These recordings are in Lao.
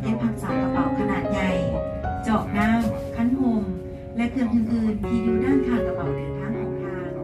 ເກັບຮັກສາກະເປົາຂະໜາດໃຫຍ່, ຈອກນ້ຳ, ຄັນຮົ່ມ ແລະ ເຄື່ອງອື່ນໆທີ່ຢູ່ດ້ານຂ້າງກະເປົາເດີນທາງຂອງທ່ານ.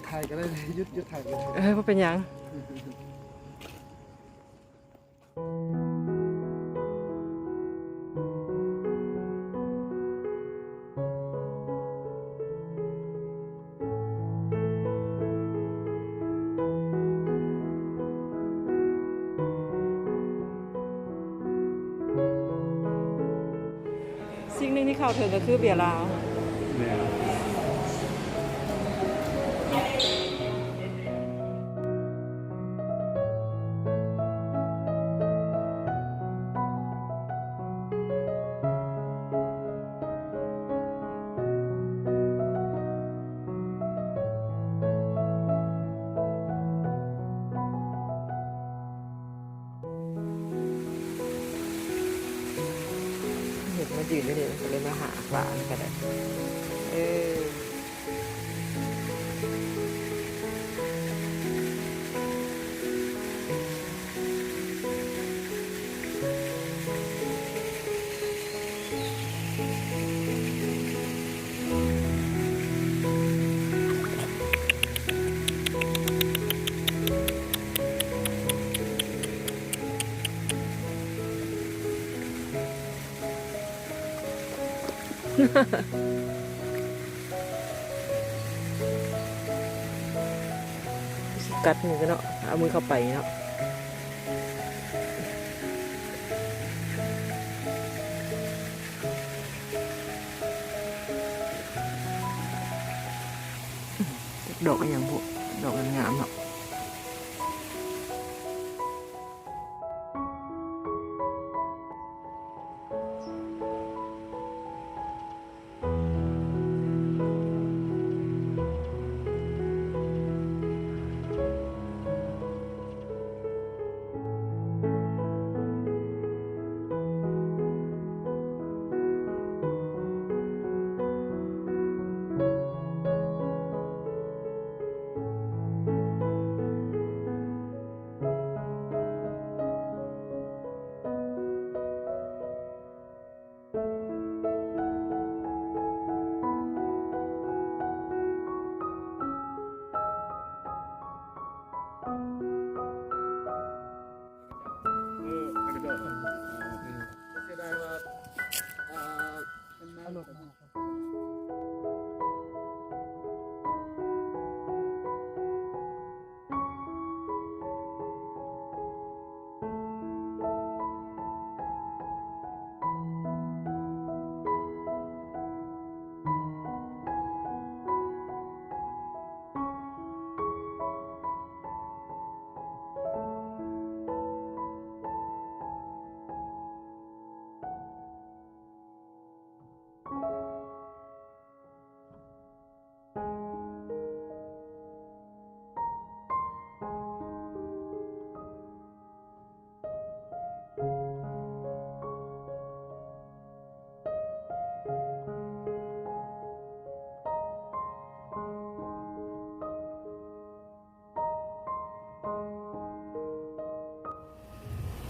ถ่ายก็ได้ หยุด หยุดถ่ายก็ได้ เออ บ่เป็นหยัง ສິ່ງໜຶ່ງທີ່ເຂົ້າເຖິງກໍຄືເບຍລາວ. ແມ່ນ. ເຫັນມາຢືນຢູ່ນີ້ ມັນກໍເລີຍມາຫາປານກໍໄດ້ ເອີ. กัดมือเนาะ เอามือเข้าไปเนาะ ดอกอีหยังบุ ดอกงามๆเนาะ.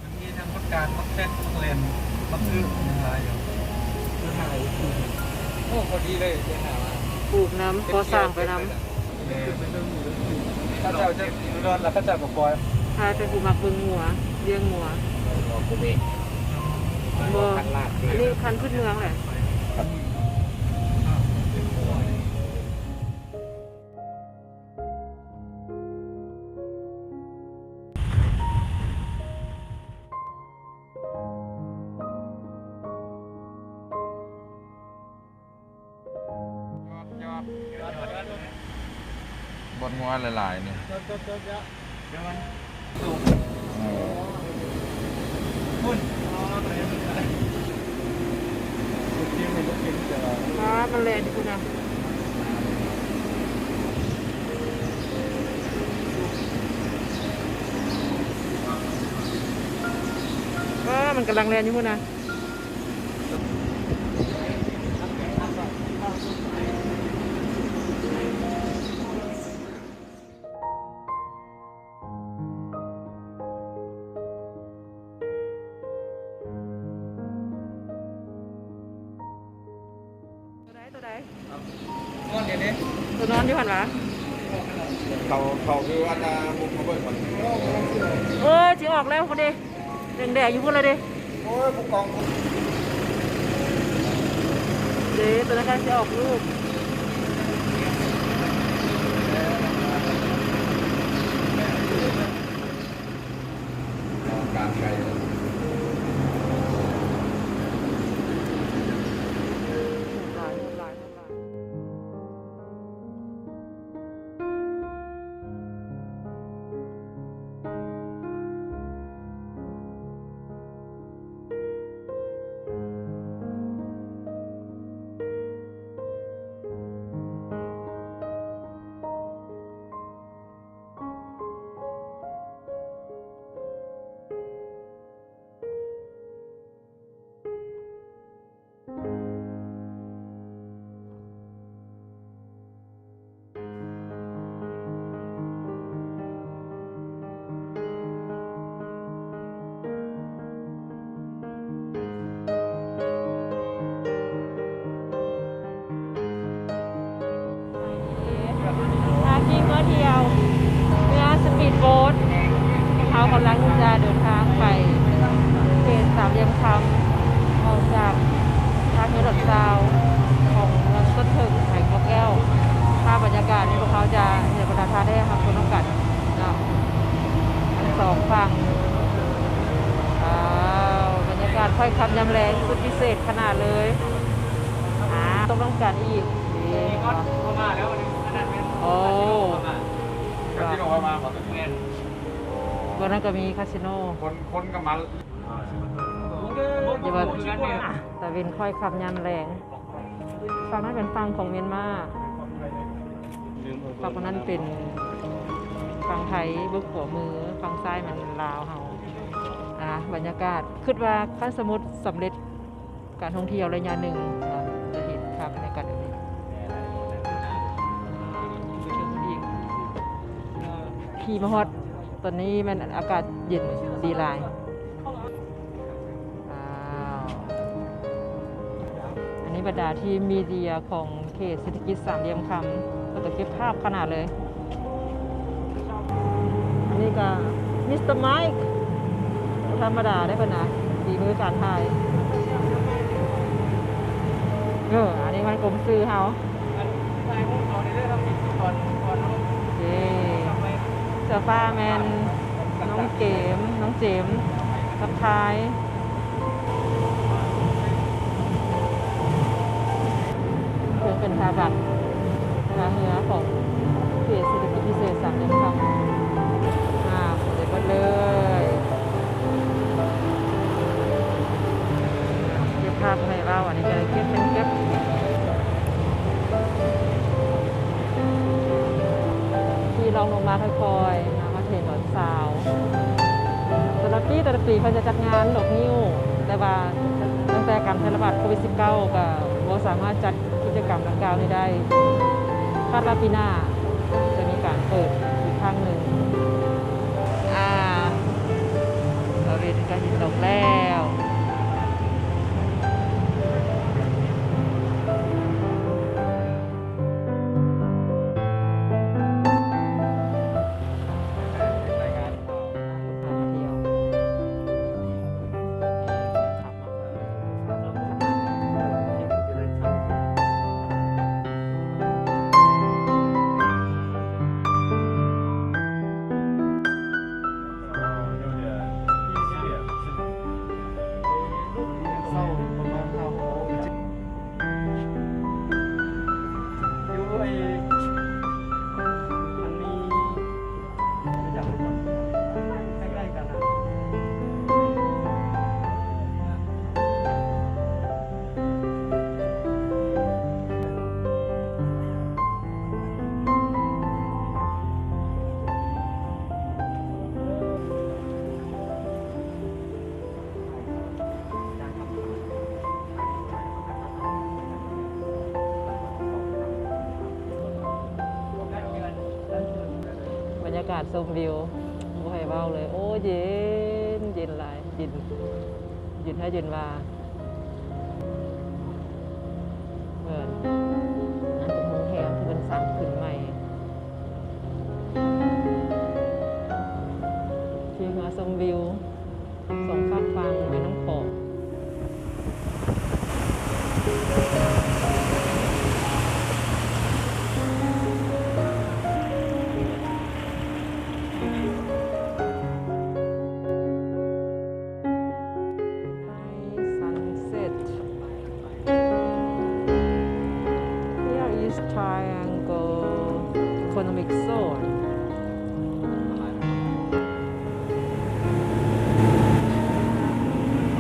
ມັນມີທັງຜັກກາດ ຜັກແຊກ ຜັກແລນ ຜັກອຶດ ຫຍັງຫຼາຍຢູ່. ໂອ້ ພໍດີເລີຍ ໄດ້ຫາມາ ປູກນຳ ກໍ່ສ້າງໄປນຳ. ແມ່ນ ເຂົາເຈົ້າຈະຢູ່ດອນ ແລ້ວເຂົາເຈົ້າກໍປ່ອຍ. ພາໄປຜູ້ມັກເບິ່ງງົວ ລ້ຽງງົວ. ບໍ່ ບໍ່ ບໍ່ ບໍ່ ອັນນີ້ພັນພືດເມືອງແຫຼະ. ບ່ອນງົວຫຼາຍໆນີ້. ເອີ ພຸ້ນ ອ້າ ມັນແລ່ນຢູ່ພຸ້ນນະ. ອ້າ ມັນກຳລັງແລ່ນຢູ່ພຸ້ນນະ. ໂຕໃດ ໂຕໃດ? ນອນຢູ່ນີ້ ໂຕນອນຢູ່ຫັ້ນຫວາ? ເຂົາ ເຂົາຄືອັນນ່າ ບຸກມາເບິ່ງມັນ. ເອີ ຊິອອກແລ້ວພຸ້ນເດ້. ແດງໆຢູ່ພຸ້ນລະເດ້. ໂອ້ຍ ຜູ້ກອງ ເດ້ ຕົວນັ້ນກຳລັງຊິອອກລູກ. ພາກິ້ງກໍທ່ຽວເຮືອສະປີດໂບດ ເຮົາກຳລັງຈະເດີນທາງໄປເຂດສາມຫຼ່ຽມຄຳ ອອກຈາກທ່າເຮືອດອນຊາວຂອງເມືອງຕົ້ນເຖິງ ແຂວງບໍ່ແກ້ວ. ພາບບັນຍາກາດນີ້ພວກເຮົາຈະໃຫ້ບັນດາທ່ານໄດ້ຮັບຊົມນຳກັນເນາະ ທັງສອງຝັ່ງ. ວ້າວ ບັນຍາກາດຄ້ອຍຄ່ຳຍາມແລງສຸດພິເສດຂະໜາດເລີຍ. ອ່າ ຕົກນຳກັນອີກ. ໂອ້ ແມ່ນ ເບື້ອງນັ້ນກໍມີຄາສິໂນ ຄົນ ຄົນກໍມາ ຢ່າວ່າຕາເວັນຄ້ອຍຄ່ຳຍາມແລງ. ຝັ່ງນັ້ນເປັນຝັ່ງຂອງມຽນມາ ຝັ່ງຄົນນັ້ນເປັນຝັ່ງໄທ ເບື້ອງຂວາມື ຝັ່ງຊ້າຍແມ່ນລາວເຮົາ. ອ່າ ບັນຍາກາດ ຄິດວ່າຄັນສົມມຸດສຳເລັດ ການທ່ອງທ່ຽວໄລຍະໜຶ່ງເນາະ ຈະເຫັນພາບບັນຍາກາດແບບນີ້. ຂີ່ມາຮອດຕອນນີ້ແມ່ນອາກາດເຢັນດີຫຼາຍ. ວ້າວ ອັນນີ້ບັນດາທີມມີເດຍຂອງເຂດເສດຖະກິດສາມຫຼ່ຽມຄຳ ເພິ່ນກໍເກັບພາບຂະໜາດເລີຍ. ອັນນີ້ກໍມິສເຕີໄມ ບໍ່ທຳມະດາເດ້ເພິ່ນນະ ຝີມືການຖ່າຍ. ເອີ ອັນນີ້ມັນກົມສື່ເຮົາ. ອັນ ຖ່າຍຮູບເອົານີ້ເດີ ເຮົາມີກ່ອນ ກ່ອນເຮົາ ເອີ ເສື້ອຟ້າແມ່ນນ້ອງເກມ ນ້ອງເຈມ ທັກທາຍ. ເຊິ່ງເປັນທ່າບັກທ່າເຮືອຂອງເຂດເສດຖະກິດພິເສດສາມຫຼ່ຽມຄຳ. ງາມເລີຍ ເກັບພາບບໍ່ໃຫ້ເວົ້າ ອັນນີ້ກໍເກັບ ເກັບ ເກັບ. ຕ້ອງລົງມາຄ່ອຍໆ ນະ ມາເທດອນຊາວ. ແຕ່ລະປີ ແຕ່ລະປີເພິ່ນຈະຈັດງານດອກງິ້ວ ແຕ່ວ່າຕັ້ງແຕ່ການແຜ່ລະບາດໂຄວິດສິບເກົ້າ ກໍບໍ່ສາມາດຈັດກິດຈະກຳດັ່ງກ່າວນີ້ໄດ້. ຄາດວ່າປີໜ້າຈະມີການເປີດອີກຄັ້ງໜຶ່ງ. ອາ ລາວເຮັດກະຫິນຕົກແລ້ວ. ບັນຍາກາດຊົມວິວ ບໍ່ໃຫ້ເວົ້າເລີຍ. ໂອ້ ເຢັນ ເຢັນຫຼາຍ ເຢັນ ເຢັນແທ້ເຢັນວ່າ. ເອີ ອັນເປັນໂຮງແຮມທີ່ເພິ່ນສ້າງຂຶ້ນໃໝ່ ທີ່ມາຊົມວິວ ສອງຟາກຝັ່ງແມ່ນ້ຳຂອງ. Nice sunset. Here is Triangle Economic Zone.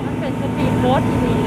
ມັນເປັນສະປີດໂບດອີ່ຫຼີ